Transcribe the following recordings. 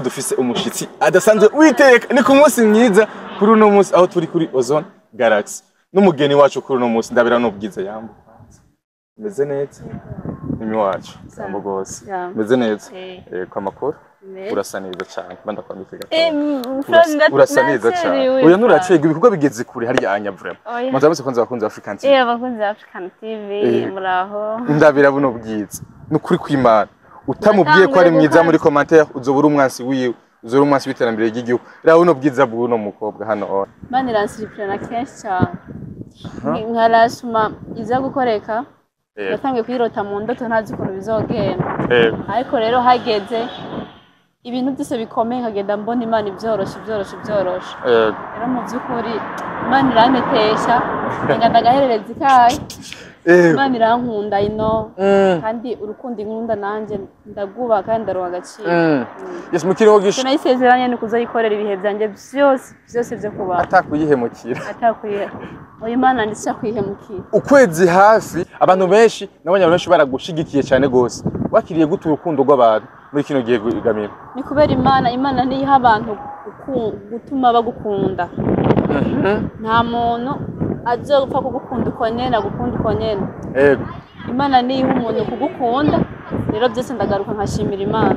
Dufise umushitsi adasanzwe witeka. Ni ku munsi mwiza kuri uno munsi aho turi kuri Ozone Galaxy n'umugeni wacu kuri uno munsi. Ndabira n'ubwiza yambo, meze neza mimi wacu, yambo gose. Meze neza. Kwa makuru? Urasa neza cyane, banda kwambika gato. Urasa neza cyane. Oya, nturacega, ibikorwa bigeze kure hariya anya vraiment. Oya. Maze kwanza abakunzi ba African TV. Abakunzi ba African TV, muraho. Ndabira buno bwiza, nukuri kw'Imana, utamubwiye ko ari mwiza muri commentaire uzobura umwansi wiwe, uzobura umwansi w'iterambere ry'igihugu. Rero buno bwiza bw'uno mukobwa hano on. Imana iransiripirana kenshi cyane, nka rasuma iza gukoreka. Natangiye kuyirota mu ndoto, ntazi ukuntu bizogenda. Ariko rero hageze ibintu byose bikomeye, nkagenda mbona Imana ibyoroshe, ibyoroshe, ibyoroshe. Rero mu by'ukuri Imana irantetesha, ngenda agaherereza ikayi. Imana irankunda ino, kandi urukundo inkunda nanjye ndaguba kandi ndaruha agaciro. Yes, mu kiringo gisha Nayisezeranye ni kuzoyikorera ibihe byanjye byose byose byo kubaho. Atakuyihemukira. Atakwiye, uyu Imana ndetse kwihemukira. Ukwezi hafi, abantu benshi nabonye, abantu benshi baragushigikiye cyane gose. Wakiriye gute urukundo rw'abantu muri kino gihe, Gamira? Ni kubera Imana. Imana niha abantu gutuma bagukunda. Nta muntu azopfa kugukunda uko nyene, agukunda uko nyene. Imana niha umuntu kugukunda. Rero byose ndagaruka nkashimira Imana.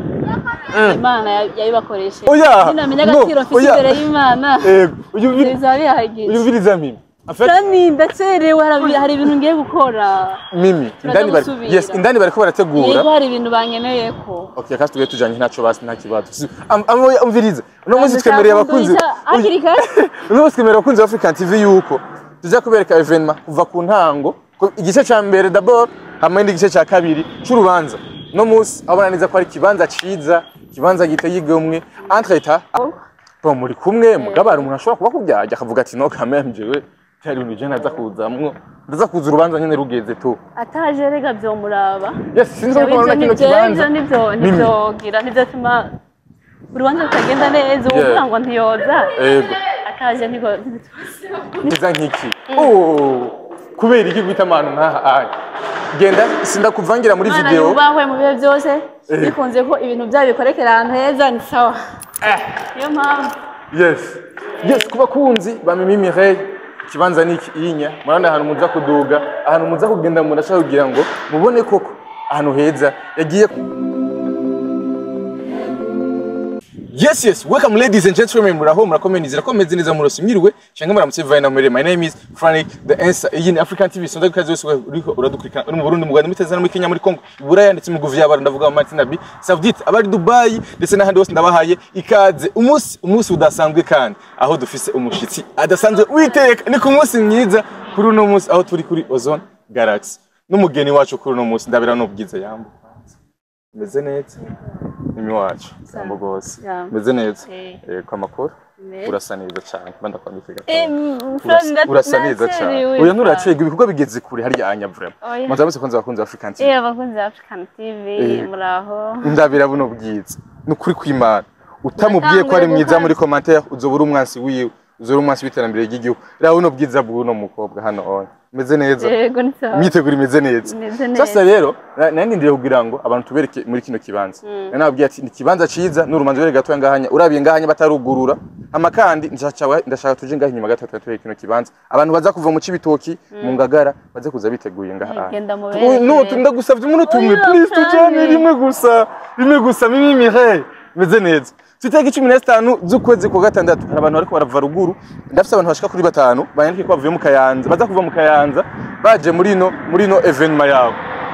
Imana yabibakoresheje. Oya, ninamenya no, agaciro mfise oya. imbere y'Imana, bizaba bihagije. Uyumviriza mimi. En fait, Sani, ndacerewe, hari ibintu ngiye gukora. Mimi, indani bari gusubira. Yes, indani bariko barategura. Yego, hari ibintu bankeneyeko. Okay, kasi tugiye tujanye, ntacyo basi, nta kibazo. Umviriza. Uno munsi twemereye abakunzi. Hakiri kare. Uno munsi twemereye abakunzi ba African TV yuko tuza kubereka événement kuva ku ntango, igice ca mbere d'abord, hamwe n'igice ca kabiri c'urubanza. No munsi abona neza ko ari ikibanza ciza, ikibanza giteye igomwe. Entre temps, bon, muri kumwe, mugabo hari umuntu ashobora kuba kubyajya akavuga ati: "No, quand même, jewe byari ibintu je naza kuzamwo, ndaza kuza urubanza nyene rugeze tu." Ataje rega vyomuraba. Yes, sinzi ko kubona kino kibanza. Ivyo nivyo Mimi. nivyogira nivyotuma urubanza rutagenda neza. Uvuga ngo ntiyoza. Ataje ntigo. Nziza nk'iki, oh, kubera iki guhita ahantu nk'aha aya? Genda, sindakuvangira muri Imana video. yubahwe mu bihe byose. Bikunze ko ibintu byayo bikorekera ahantu heza, ni sawa, niyo mpamvu. Yes, ku bakunzi ba Mimi Mireille, ikibanza ni iki inya. Murabona ahantu muza kuduga, ahantu muza kugenda, murashaka kugira ngo mubone koko ahantu heza yagiye. Yes, welcome ladies and gentlemen, muraho, murakomeye, nizera ko meze neza, murose mwiriwe cyangwa muramutse vaye na muri. My name is Frank The Answer. Iyi ni African TV. Sonda kazi wese uriko uradukurikirana uri mu Burundi, mu Rwanda, muri Tanzania, muri Kenya, muri Congo, i Buraya ndetse mu bihugu vy'abarabu, ndavuga mu Martin Arabie Saoudite, abari Dubai ndetse n'ahandi hose, ndabahaye ikaze. Umunsi udasanzwe kandi aho dufise umushitsi adasanzwe witeka. Ni ku munsi mwiza kuri uno munsi aho turi kuri Ozone Galaxy n'umugeni wacu kuri uno munsi. Ndabira n'ubwiza yambo, meze neza mimi wacu, yambo gose. Meze neza. Kwa makuru? Urasa neza cyane, banda kwambika gato. Urasa neza cyane. Oya, nturacega, ibikorwa bigeze kure hariya anya vraiment. Oya. Maze kwanza abakunzi ba African TV. Abakunzi ba African TV, muraho. Ndabira buno bwiza, nukuri kw'Imana, utamubwiye ko ari mwiza muri commentaire uzobura umwansi wiwe, uzobura umwansi w'iterambere ry'igihugu. Rero buno bwiza bw'uno mukobwa hano on, meze neza. Yego, ni sawa. Imyiteguro imeze neza. Meze neza. Sasa rero nari ndindiriye kugira ngo abantu tubereke muri kino kibanza. Nari nababwiye ati ni ikibanza ciza n'urumanza ruri gatoya ngahanya, urabiye ngahanya batarugurura. Hama kandi ndashaka tuje ngaha inyuma gato tubereke kino kibanza, abantu baza kuva mu Cibitoki, mu Ngagara, baze kuza biteguye ngaha. Genda mubereke. No, ndagusavye umunota umwe. Oya, Please, tujane. Frank. Rimwe gusa, rimwe gusa. Mimi Mireille, meze neza. Itariki 15 z'ukwezi kwa gatandatu, hari abantu bariko barava ruguru. Ndafise abantu bashika kuri batanu banyandikiye ko bavuye mu Kayanza, baza kuva mu Kayanza baje muri ino événement yawe.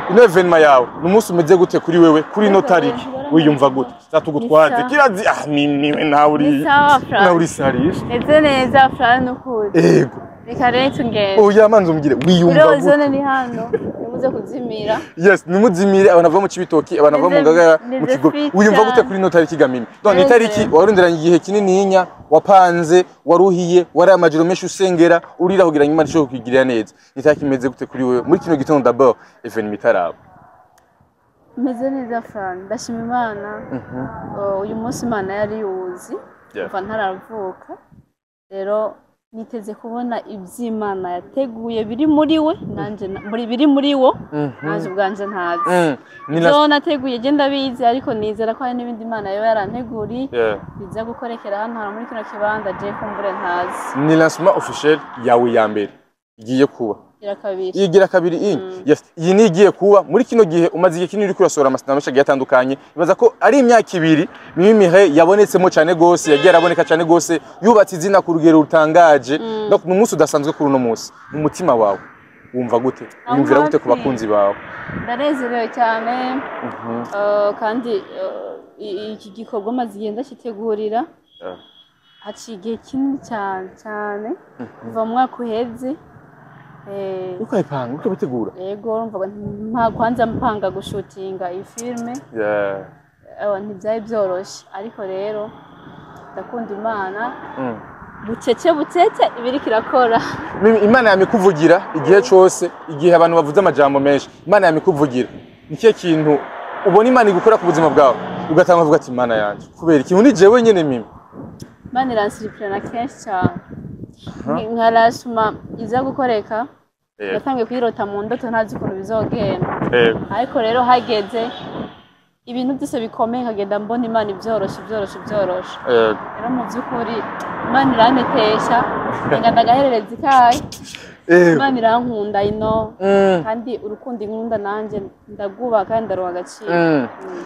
Ino événement yawe ni umunsi umeze gute kuri wewe? Kuri ino tariki wiyumva gute? Zatugutwaze. Ni sawa. Kirazi ah mimi we nawe uri Ni sawa, Frank. nawe uri sarishe. Meze neza, Frank, nukuri. Reka rero tugende. Oya, manza umbwire Muri wiyumva Ozone gute. ni hano, nimuze kuzimira. Yes, nimuzimire. Abantu bava mu Cibitoki, abantu bava mu Ngagara, mu Meze Kigobe. fit Wiyumva gute cyane. kuri ino tariki, Gamimi? Donc ni Meze. itariki waronderanye igihe kinininya, wapanze, waruhiye, wari amajoro menshi usengera, urira kugira ngo Imana ishobore kukugirira neza. Ni itariki imeze gute kuri wewe muri kino gitondo d'abord, événement itaraba? Meze neza, Frank, ndashima Imana. Oh, uyu munsi Imana yari yuzi kuva ntaravuka rero. Niteze kubona iby'Imana yateguye biri muri we, nanje muri biri muri wo, nanje ubwanje ntazi. Ivyo nateguye je ndabizi, ariko nizera ko hari n'ibindi Imana yoba yaranteguriye biza gukorekera hano hantu muri kino kibanza je kumbure ntazi. Ni lancement officiel yawe ya mbere igiye kuba. Igira kabiri yes, iyi ni igiye kuba muri kino gihe umaze igihe kinini uriko urasohora amasanamu menshi agiye atandukanye. Ibaza ko ari imyaka ibiri Mimi Mireille yabonetsemo cyane gose, yagiye araboneka cyane gose, yubatse izina ku rugero rutangaje. Donc ni umunsi udasanzwe kuri uno munsi. Mu mutima wawe wumva gute? Wumvira gute ku bakunzi bawe? Ndanezerewe cyane. Kandi iki gikorwa maze igihe ndakitegurira. Haciye igihe kinini cyane cyane kuva mu mwaka uheze. Uko ipanga, uko bitegura? Yego, urumva nta kwanza mpanga gushutinga iyi filme. Ntibyari byoroshe, ariko rero ndakunda Imana. Bucece bucece ibiriko irakora. Imana yamikuvugira igihe cose, igihe abantu bavuze amajambo menshi, Imana yamikuvugira. Ni kihe kintu ubona Imana igukora ku buzima bwawe ugatanga uvuga ati Imana yanje, kubera ikintu ni jewe nyene Mimi? Imana iransiripirana kenshi cyane. Nka rasuma iza gukoreka, natangiye kuyirota mu ndoto ntazi ukuntu bizogenda. Ariko rero hageze ibintu byose bikomeye nkagenda mbona Imana ibyoroshe byoroshe byoroshe. Rero mu by'ukuri Imana irantetesha, ngenda ndagaherereza ikaye. Imana irankunda ino, kandi urukundo inkunda nanje ndaguba kandi ndaruha agaciro.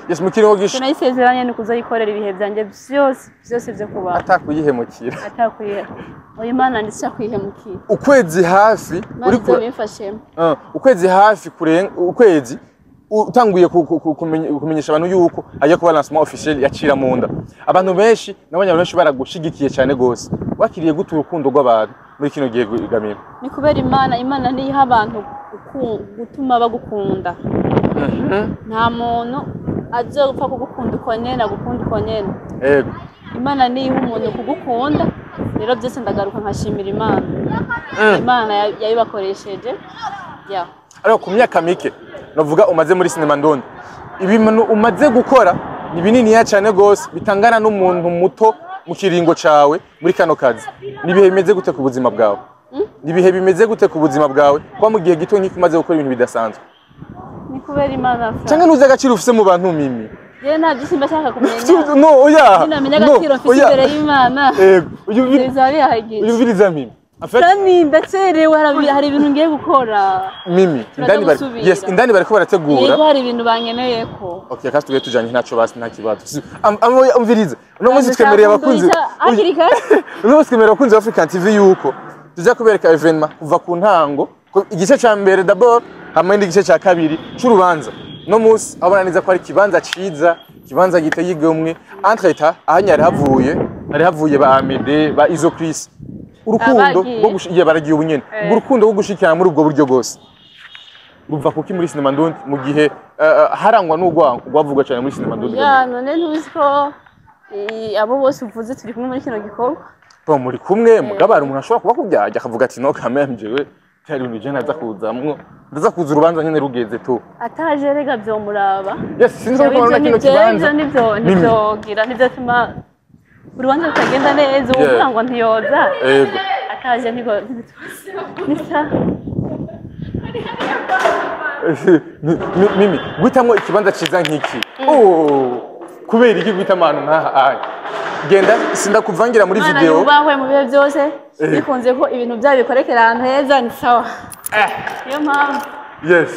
Yes, mu kiringo gisha nayisezeranye ni kuzoyikorera ibihe byanjye byose byose byo kubaho. Atakuyihemukira. Atakuyihe. Imana ndisha kwihemukira. Ukwezi hafi uri kubimfashemo. Ukwezi hafi kurenga ukwezi utanguye kumenyesha abantu yuko agiye kuba lancement officiel yacira mu nda. Abantu benshi nabonye abantu benshi baragushigikiye cyane gose. Wakiriye gute urukundo rw'abantu muri kino gihe Gamira? Ni kubera Imana, Imana niha abantu gutuma bagukunda. Nta muntu azopfa kugukunda uko nyene agukunda uko nyene. Yego. Imana niha umuntu kugukunda. Rero byose ndagaruka nkashimira Imana. Imana yabibakoresheje. Ya. Ariko ku myaka mike navuga umaze muri sinema ndondi, ibintu umaze gukora ni binini cyane gose bitangana n'umuntu muto mu kiringo cawe muri kano kazi. Nibihe bimeze gute ku buzima bwawe? Nibihe bimeze gute ku buzima bwawe kwa mu gihe gito nkiko umaze gukora ibintu bidasanzwe? Ni kubera Imana. Cyangwa nuzi agaciro ufise mu bantu Mimi? Je nta byinshi mbashaka kumenya. No, oya. Ninamenya agaciro mfise imbere y'Imana. Yego. Uyumviriza Mimi. Nani ndacerewe, hari ibintu ngiye gukora. Mimi, indani bari yes, indani bariko barategura. Yego, hari ibintu bankeneye ko. Okay, kasi tugiye tujanye ntaco basi nta kibazo. Amviriza. Uno munsi twemereye abakunzi. Hakiri kare. Uno munsi twemereye abakunzi ba African TV yuko tuza kubereka evenement kuva ku ntango, igice ca mbere d'abord hamwe n'igice ca kabiri c'urubanza. No munsi abona neza ko ari kibanza ciza, kibanza giteye igomwe, entre état ahanya hari havuye ba Amede, ba Isocris. Urukundo rwo gushigiye baragiye ubunyene. Urukundo rwo gushikirana muri ubwo buryo gose ruva kuki muri sinema ndundi mu gihe harangwa n'urwango rwavugwa cyane muri sinema ndundi? Ya none ntuzi ko abo bose uvuze turi kumwe muri kino gikorwa. Bo muri kumwe mugabo hari umuntu ashobora kuba kubyajya akavuga ati no quand même jewe cyari ibintu je naza kuzamwo, ndaza kuza urubanza nyene rugeze tu. Ataje rega byomuraba. Yes, sinzi ko urabona kino kibanza. Nivyo nivyo nivyo tuma urubanza rutagenda neza uvuga ngo ntiyoza. Yego. Akaje ntigo nisa. Mimi, guhitamwo ikibanza ciza nk'iki. Oh, kubera iki guhitamo ahantu nkaha aya? Genda sindakuvangira muri Imana video. yubahwe mu bihe byose. Bikunze ko ibintu byayo bikorekera ahantu heza ni sawa. Niyo mpamvu. Yes.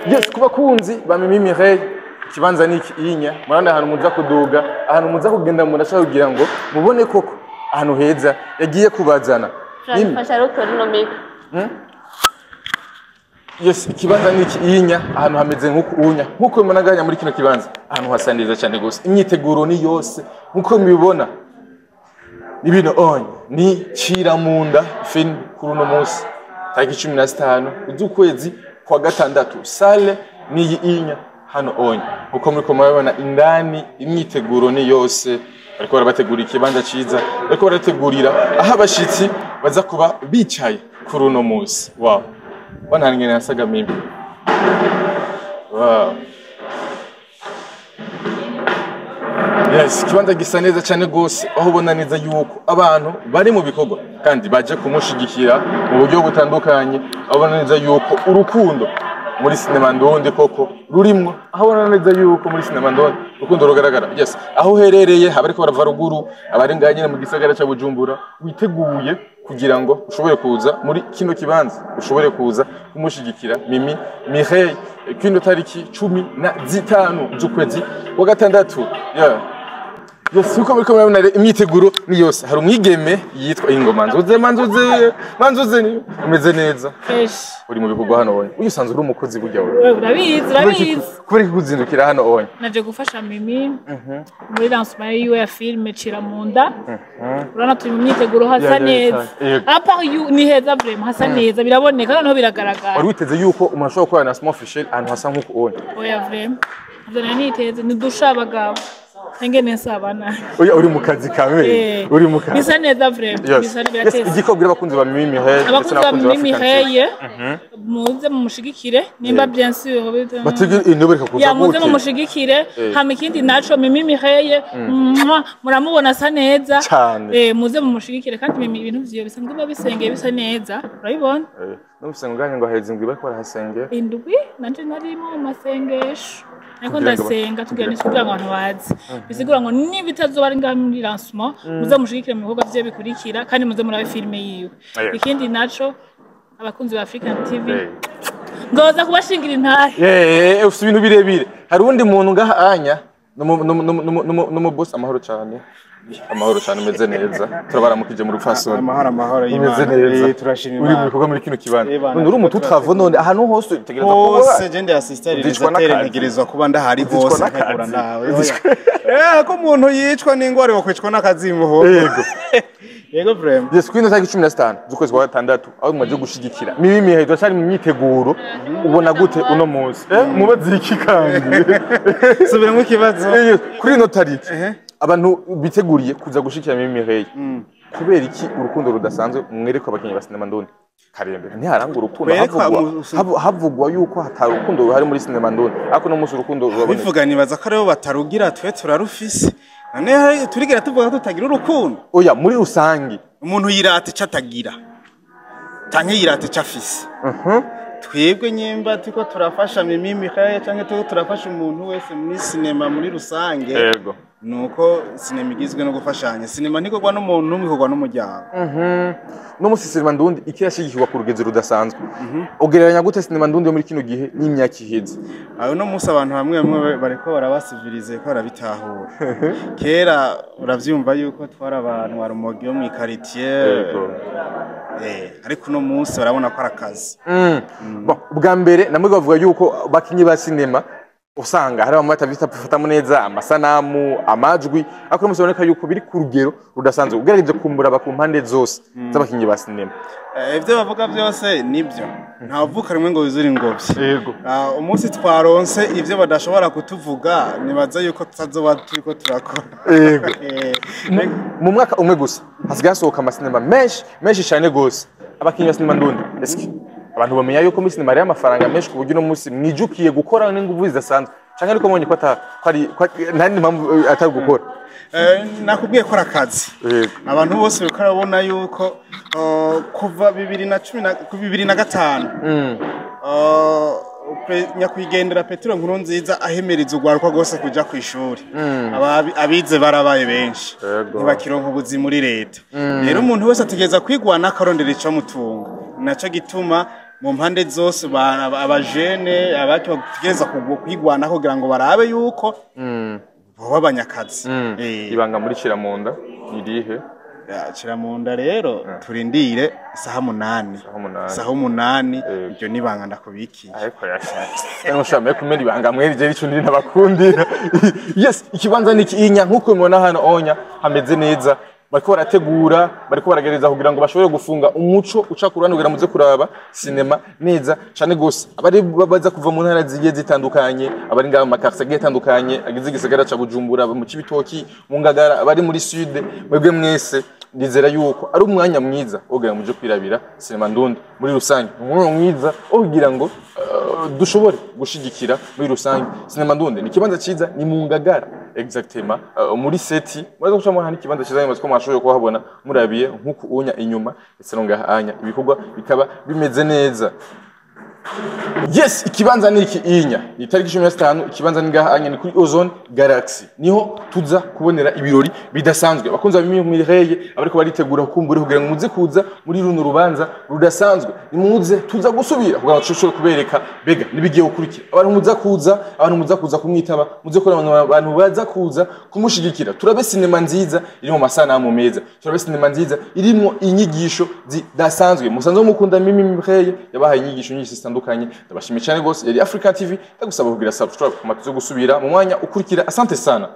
Yes, ku bakunzi ba Mimi Mireille, ikibanza ni iki inya. Murabona ahantu muza kuduga, ahantu muza kugenda murashaka kugira ngo mubone koko ahantu heza yagiye kubazana. Mimi. Turafasha rero tori no mika. Yes, ikibanza ni iki inya, ahantu hameze nk'uku unya. Nkuko mubona ganya muri kino kibanza, ahantu hasa neza cyane gose. Imyiteguro ni yose nkuko mubibona. Ibino onye ni cira munda film kuri uno munsi tariki 15 z'ukwezi kwa gatandatu. Sale ni inya hano onye. Nkuko muriko murabibona indani imyiteguro ni yose. Bariko barabategura ikibanza ciza, bariko barategurira aho abashitsi baza kuba bicaye kuri uno munsi. Wow. Bwana ngene nasaga mimi. Wow. Yes, ikibanza gisa neza cyane gose, aho ubona neza yuko abantu bari mu bikorwa kandi baje kumushigikira mu buryo butandukanye, aho ubona neza yuko urukundo muri sinema ndundi koko rurimwo, aho ubona neza yuko muri sinema ndundi urukundo rugaragara. Yes, aho uherereye abariko barava ruguru, abari ngaha nyene mu gisagara ca Bujumbura, witeguye kugira ngo ushobore kuza muri kino kibanza, ushobore kuza kumushigikira Mimi Mireille kino tariki 15 z'ukwezi wa gatandatu. Yeah. Yes, uko muriko murabona rero imyiteguro ni yose. Hari umwigeme yitwa Ingoma. Nzuze manzuze manzuze ni umeze neza. Fresh. Uri mu bikorwa hano wowe. Uyu usanzwe uri umukozi burya wowe. Wewe urabizi, urabizi. Kubera iki kuzindukira hano wowe? Naje gufasha Mimi muri lancement yiwe ya filme Cira Munda. Urabona turi mu myiteguro, hasa neza. Yego. À part you ni heza vraiment, hasa neza, biraboneka noneho biragaragara. Wari witeze yuko umuntu ashobora gukorana na Small Official ahantu hasa nk'uko ubonye? Oya, vraiment. Ivyo nari niteze ni dusha abagabo. Engene nsaba nabi. Oya, uri mu kazi kawe. Uri mu kazi. Bisa neza vraiment. Bisa birateza. Igikobwa abakunzi ba Mimi Mireille ndetse Abakunzi ba n'abakunzi ba Mimi African TV. Mireille, muze mumushigikire nimba bien sûr. Batege intebe reka kuza Ya, muze gute. mumushigikire. Hama ikindi naco, Mimi Mireille, mwah, muramubona asa neza. Cane. Muze mumushigikire kandi Mimi ibintu vyiwe bisanzwe biba bisengeye bisa neza, urabibona. Numvise ngo nganye ngo haheze indwi bariko barahasengera. Indwi nanje narimo mu masengesho ariko Kugira ngo ndasenga tugira ni kugira ngo abantu baze, bisigura ngo niba itazoba ari ngaha muri lancement, muze mushigikire mu bikorwa vyiwe bikurikira kandi muze murabe filime yiwe. Ikindi naco, abakunzi ba African TV, ngoza kubashingira intahe. Ufite ibintu birebire. Hari uwundi muntu ngaha anya numu boss. Amahoro cyane. Amahoro cyane, umeze neza. Turabaramukije mu rupfasoni. Amahoro, amahoro Umeze y'Imana. neza. Turashima Uri mu Imana. bikorwa muri kino kibanza. Bana, None uri umutu turashima. travaux, none ahantu hose utegereza kuba Hose je ndi assistant Uzicwa réalisateur, n'akazi. ntegerezwa kuba ndahari Uzicwa hose n'akazi. ntegura nawe. Ko umuntu yicwa n'ingwara yokwicwa n'akazimuho. Yego. Yego, vraiment. Yes, kuri ino tariki 15 z'ukwezi kwa gatandatu, aho mumaze gushigikira Mimi Mireille, turacyari mu myiteguro. Ubona gute uno munsi? Mubaze iki kandi? Subiramo ikibazo. Kuri ino tariki abantu biteguriye kuza gushigikira Mimi Mireille, kubera iki urukundo rudasanzwe mwereka abakinnyi ba sinema ndundi? Karembere ntiharanga urukundo. Kwerekwa Havugwa havugwa yuko hatari urukundo ruhari muri sinema ndundi, ariko no munsi urukundo ruraboneka. Bivuga nibaza ko aribo batarugira, twe turarufise. None turigera tuvuga ko tutagira urukundo? Oya, muri rusange. Umuntu yirata ico atagira canke yirata ico afise. Twebwe nyimba turiko turafasha Mimi Mireille canke turiko turafasha umuntu wese muri sinema muri rusange, nuko sinema igizwe no gufashanya. Sinema ntikorwa n'umuntu umwe, ikorwa n'umuryango. No munsi sinema ndundi ikirashigikirwa ku rugezo rudasanzwe. Ugereranya gute sinema ndundi yo muri kino gihe n'imyaka iheze? Aho no munsi abantu bamwe bamwe bariko barabasivirize ko barabitahura. Kera uravyumva yuko twari abantu warumogi yo mw'ikaritiye. Ariko uno munsi barabona ko ari akazi. Bon, ubwa mbere namwe bavuga yuko abakinyi ba sinema usanga hari bamwe batabifatamo neza amasanamu, amajwi, ariko uno munsi baboneka yuko biri ku rugero rudasanzwe ugerageje kumuraba ku mpande zose z'abakinyi ba sinema. Ivyo bavuga byose nibyo, ntavuka rimwe ngo yuzure ingobyi. Umunsi twaronse ivyo badashobora kutuvuga, nibaza yuko tutazoba turiko turakora. Mu mwaka umwe gusa hasigaye hasohoka amasinema menshi menshi cyane gose. Abakinyi ba sinema ndundi, eske abantu bamenya yuko muri sinema hariyo amafaranga menshi ku buryo uno munsi mwijukiye gukora n'inguvu zidasanzwe, canke ariko mubonye ko ata ko ari nta yindi mpamvu atari gukora? Nakubwiye ko ari akazi. Abantu bose bariko barabona yuko kuva 2010 na 2005, nyakwigendera Petero Nkurunziza ahemeriza urwaruka rwose kuja kw'ishuri, abize barabaye benshi, ntibakironka ubuzi muri leta. Rero umuntu wese ategereza kwigwana akarondera ico mutunga. Naco gituma mu mpande zose abajene abaki bategereza kwigwana kugira ngo barabe yuko boba abanyakazi. Ibanga muri Ciramunda ni irihe? Ya, Ciramunda rero, turindire isaha 8. Isaha 8. Isaha 8. Iryo nibanga ndakubikiye. Ariko yashatse cyangwa ushaka kumena ibanga mweri je rico ndiri ntabakundira. Yes, ikibanza ni ikinya nkuko mubona hano onya hameze neza, bariko barategura, bariko baragereza kugira ngo bashobore gufunga umuco uca ku ruhande kugira muze kuraba sinema neza cane gose. Abari baza kuva mu ntara zigiye zitandukanye, abari ngaho mu makartier agiye atandukanye agize igisagara ca Bujumbura, mu Cibitoki, mu Ngagara, abari muri sud, mwebwe mwese ndizera yuko ari umwanya mwiza wo kugira ngo muje kwirabira sinema ndundi muri rusange. Umwanya mwiza wo kugira ngo dushobore gushigikira muri rusange sinema ndundi. Ni ikibanza ciza, ni mu Ngagara. Exactement, muri seti muraza guca muha n'ikibanza cyiza, nyuma ko mwashoboye kuhabona murabiye nk'uku unya inyuma, ndetse no ngaha anya ibikorwa bikaba bimeze neza. Yes, ikibanza ni iki inya. Ni itariki 15, ikibanza ni ngaha anya, ni kuri Ozone Galaxy. Niho tuza kubonera ibirori bidasanzwe. Abakunzi ba Mimi Mireye abariko baritegura kumbure kugira ngo muze kuza muri runo rubanza rudasanzwe. Nimuze tuza gusubira kugira ngo dushobore kubereka bega nibigiye gukurikira. Abantu muza kuza, abantu muza kuza kumwitaba, muze kubona abantu baza kuza kumushigikira. Turabe sinema nziza iri mu masanamu meza. Turabe sinema nziza irimo inyigisho zidasanzwe. Musanzwe mukunda Mimi Mireye yabahaye inyigisho nyinshi zitandukanye. Ndabashimiye cyane gose. Yari African TV, ndagusaba kugira subscribe ku matuzo gusubira mu mwanya ukurikira. Asante sana.